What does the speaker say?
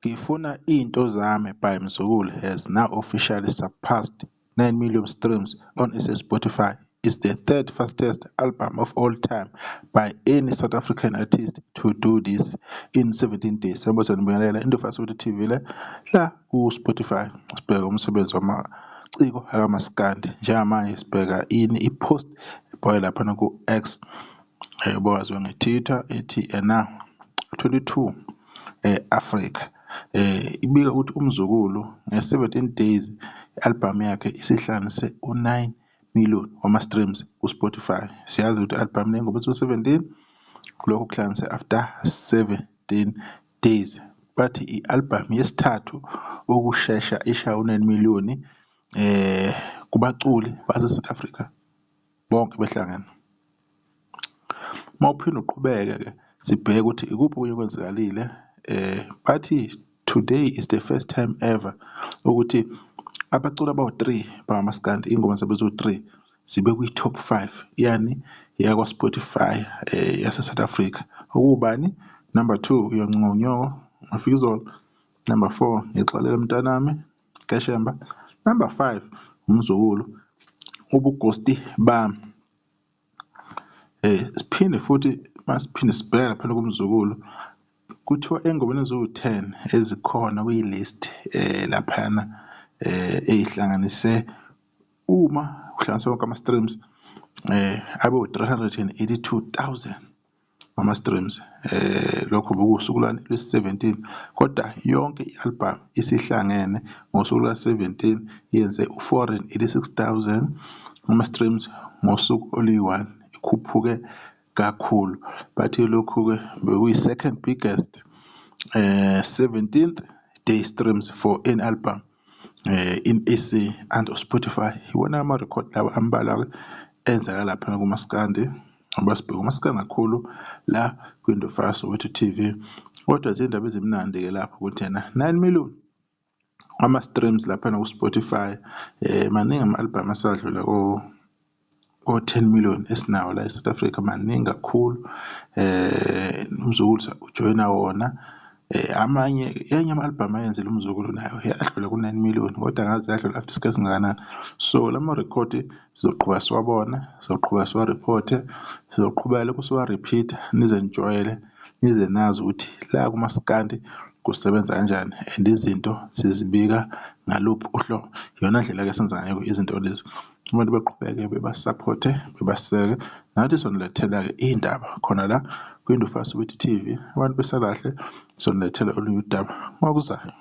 Ngifuna Into Zami by Mzukulu has now officially surpassed 9 million streams on SA Spotify. It's the third fastest album of all time by any South African artist to do this in 17 days. Sanibona, nibingelela Indofas TV le la ku Spotify. Sibheka umsebenzi wamaciko akamaskandi. Njengamanje sibheka ini? I-post ebhalwe laphana ku-X, owaziwa nge-Twitter, ethi ena 22 Africa. Ibika ukuthi uMzukulu nge-17 days i-album yakhe isihlanganise u-9 million wama-streams ku-Spotify. Siyazi ukuthi i-album iney'ngoma eziwu-17, lokho kuhlanganise after 17 days. Bathi i-album yesithathu ukushesha ishaya u-9 million kubaculi base-South Africa bonke behlangene. Mawuphinda uqhubeke-ke, sibheke ukuthi ikuphi okunye okwenzakalile. Bathi today is the first time ever ukuthi abaculi abawu-3 bangamaskandi, iy'ngoma zabo eziwu-3 zibe kwi-top 5 yani yakwa-Spotify yase-South Africa. Okuwubani? Number 2, Uyoncengwa Unyoko, Mafikizolo. Number 4, Ngixolele Mntanami, Keshemba. Number 5, uMzukulu, Ubugosti Bami. Siphinde futhi masiphinde sibheke laphana kuMzukulu, kuthiwa ey'ngomeni eziwu-10 ezikhona kwi-list laphayana ey'hlanganise, uma kuhlanganiswa wonke ama-streams, abe u-382,000 ama-streams. Lokho bekuwusuku lwani? Lwesi-17. Kodwa yonke i-album isihlangene ngosuku luka-17 yenze u-486,000 ama-streams ngosuku oluyi-1, ikhuphuke kakhulu. Bathi lokhu-ke bekuyi-second biggest 17th day streams for any album in SA and Spotify. Iwona ama-record lawa ambalwa-ke enzeka laphana kumaskandi, ngoba sibheka umaskandi kakhulu la kwiNdofaya Soweto TV. Kodwa zindaba ezimnandi-ke lapho ukuthi ena 9 million ama-streams laphana ku-Spotify. Maningi ama-album asadlula ko-10 million esinawo la e-South Africa, maningi kakhulu. Umzukulu ujoyina wona amanye, enye ama-album ayenzile uMzukulu nayo yadlula ku-9 million, kodwa angazi yadlula after isikhathi esingakanani. So lama rekhodi sizoqhubeka siwabona, sizoqhubeka siwa-report-e, sizoqhubeka lokhu siwa-repeat-a nize nijwayele, nize nazi ukuthi la kumaskandi kusebenza kanjani and izinto sizibika ngaluphi uhlobo. Iyona ndlela-ke esenza ngayo izinto lezi. Abantu beqhubeke beba-support-e, bebaseke, nathi sonilethela-ke iy'ndaba khona la kwiNdofaya Soweto TV. Abantu besalahle, sonilethela olunye udaba ngokuzayo.